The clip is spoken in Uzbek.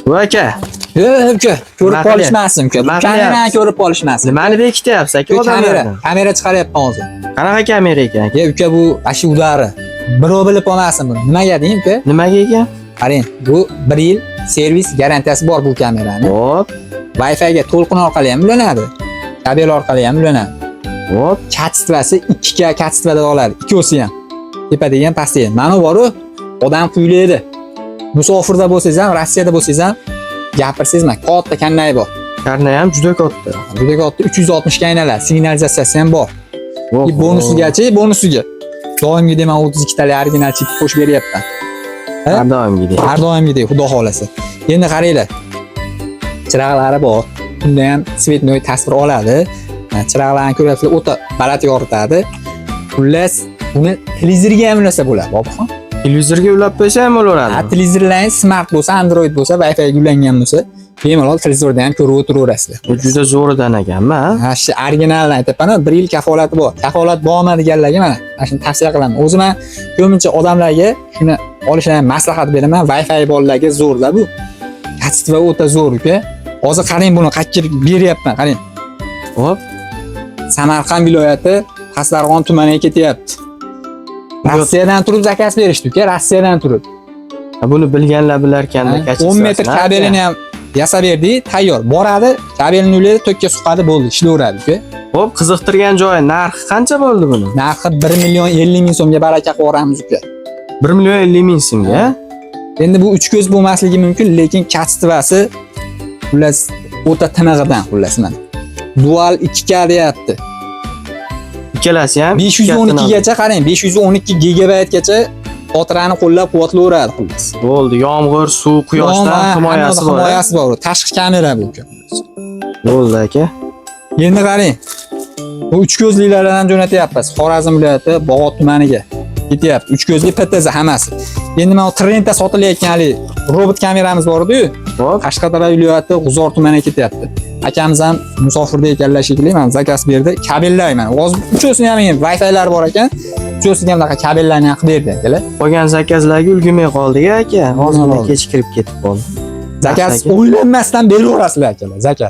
Bu aka, Yo'q, uka, ko'rib Nima qolishmasin uka. Nima Kamerani qilyapsiz? ko'rib qolishmasin. Nimani bekityapsiz aka Uka, kamera, odamlardan? Kamera chiqaryapman hozir. Qanaqa kamera ekan aka? Ya uka, bu ashi udari. Birov bilib qolmasin buni. Nimaga deng uka? Nimaga ekan? Qarang, bu 1 yil servis garantiyasi bor bu kamerani. Hop, Wi-Fi ga to'lqin orqali ham ulanadi. Kabel orqali ham ulanadi. Hop. Качество si 2K качество da oladi. Ikkovsi ham. Tepadagi ham, pastdagi ham. Mana boru odam kuylaydi. Musofirda bo'lsangiz ham, Rossiyada bo'lsangiz ham gapirsangiz, mana katta karnay bor. Karnay ham juda katta. Juda katta, 360 ga aylanadi. Signalizatsiyasi ham bor. Oho. Bonusigachi, bonusiga. Doimgidek man 32 tali original chip qo'shib beryapman. Har doimgidek. Har doimgidek, xudo xolasa. Endi qaranglar. Chiroqlari bor. Bunda ham цветной tasvir oladi. Mana chiroqlarni ko'ryapsizlar, o'ta baland yoritadi. Xullas, buni televizorga ham ulasa bo'ladi, Bobuxon. Televizorga ulab qo'ysa ham Ha, bo'laveradi. Televizorlarning smart bo'lsa, Android bo'lsa, Wi-Fi ga ulangan bo'lsa, bemalol televizorda ham ko'rib o'tiraverasizlar. Bu juda zo'ridan ekanmi, ha? Ha, shu originalni aytyapman, 1 yil kafolati bor. Kafolat bormi deganlarga mana shuni tavsiya qilaman. O'zim ham ko'pincha odamlarga shuni olishni ham maslahat beraman. Wi-Fi borlarga zo'rda bu. Качество o'ta zo'r, uka. Hozir qarang, buni qayerga beryapman, qarang. Hop. Samarqand viloyati Pastdarg'om tumaniga ketyapti. Rossiyadan turib заказ berishdi, uka, Rossiyadan turib. Ha, buni bilganlar bilarkanda. 10 metr kabelini ham yasab berdik, tayyor. Boradi, kabelini ulaydi, tokka suqadi, bo'ldi, ishlayveradi, uka. Hop, qiziqtirgan joyi, narxi qancha bo'ldi buni? Narxi 1 million 50 ming so'mga baraka qilib yuboramiz, uka. 1 million 50 ming so'mga? Endi bu uch ko'z bo'lmasligi mumkin, lekin качество si xullas o'ta tinig'idan, xullas mana. Dual 2K deyapti. Ikkalasi ham 512 gacha qarang, 512 gigabaytgacha xotirani qo'llab-quvvatlayveradi xullas. Bo'ldi, yomg'ir, suv, quyoshdan Yomg'ir, himoyasi bor. Himoyasi bor. Tashqi kamera bu, uka. Bo'ldi, aka. Endi qarang. Bu uch ko'zlilardan ham jo'natyapmiz. Xorazm viloyati Bog'ot tumaniga ketyapti. Uch ko'zli PTZ hammasi. Endi mana trendda sotilayotgan haligi robot kameramiz bor edi-yu. Hop. Qashqadaryo viloyati G'uzor tumaniga ketyapti. Akamiz ham musofirda ekanlar shekilli, mana заказ berdi. Kabellar mana. Hozir uchovsini ham endi Wi-Fi'lar bor ekan. Uchovsiga ham bunaqa kabellarni ham qilib berdi akalar. Qolgan заказ larga ulgurmay qoldik, aka. Ozgina Bo'ldi. kechikirib ketib qoldi. Заказ Yaxshi, aka. o'ylanmasdan beraverasizlar, akalar, заказ.